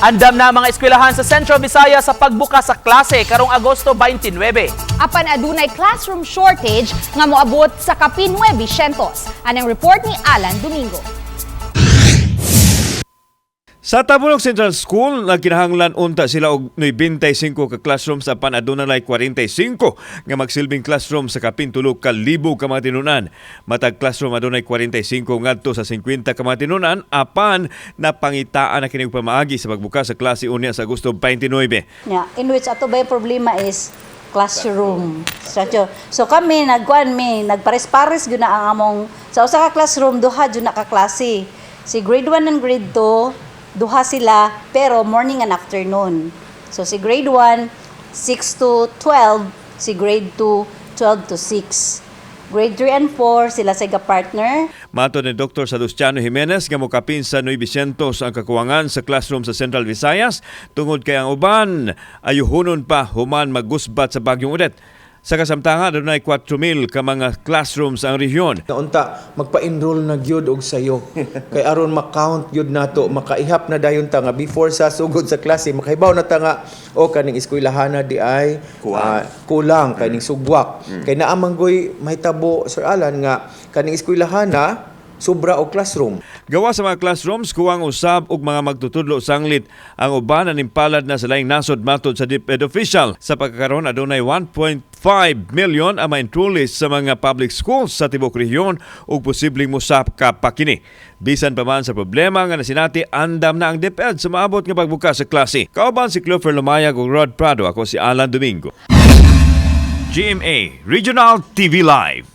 Andam na ang mga eskwelahan sa Central Visayas sa pagbukas sa klase karong Agosto 29. Apan adunay classroom shortage nga moabot sa kapin 900. Anang report ni Alan Domingo. Sa Tabunok Central School, nagkinahanglan unta sila og 95 ka classrooms apan aduna nay 45 nga magsilbing classroom sa kapin 3,000 ka mga tinunan. Matag classroom adunay 45 ngadto sa 50 ka mga tinunan, apan napangitaan na kini og pamaagi sa pagbukas sa klase unya sa Agosto 29. Yeah, in which ato ba yung problema is classroom structure. So kami nagkuan mi, nagpares-pares gyud na ang among sa usa ka classroom, duha jud na ka klase. Si grade 1 and grade 2, duha sila pero morning and afternoon. So si grade 1, 6 to 12, si grade 2, 12 to 6. Grade 3 and 4 sila sa partner. Matod ni Dr. Salustiano Jimenez nga mokapin sa 900 ang kakuwangan sa classroom sa Central Visayas tungod kay ang uban ayuhunon pa human magusbat sa Bagyong Odette. Sa kasamtanga, adunay 4,000 ka mga classrooms ang rehiyon. Na unta magpa-enroll na gyud og sayo kay aron ma-count gyud nato, makaihap na dayon ta nga before sa sugod sa klase makahibaw na ta nga o kaning eskwelahana di ay kulang, kulang kaning sugwak kay naa man goy mahitabo, Sir Alan, nga kaning eskwelahana sobra og classroom. Gawa sa mga classrooms, kuwang usab og mga magtutudlo sanglit. Ang uban nimpalad na sa laing nasod matod sa DepEd official. Sa pagkakaroon, adunay 1.5 million ang ma-enrollees sa mga public schools sa tibuok rehiyon ug posibleng musap ka pa kini. Bisan pa man sa problema nga nasinati, andam na ang DepEd sa maabot nga pagbukas sa klase. Kauban si Clover Lumayag ug Rod Prado, ako si Alan Domingo. GMA Regional TV Live.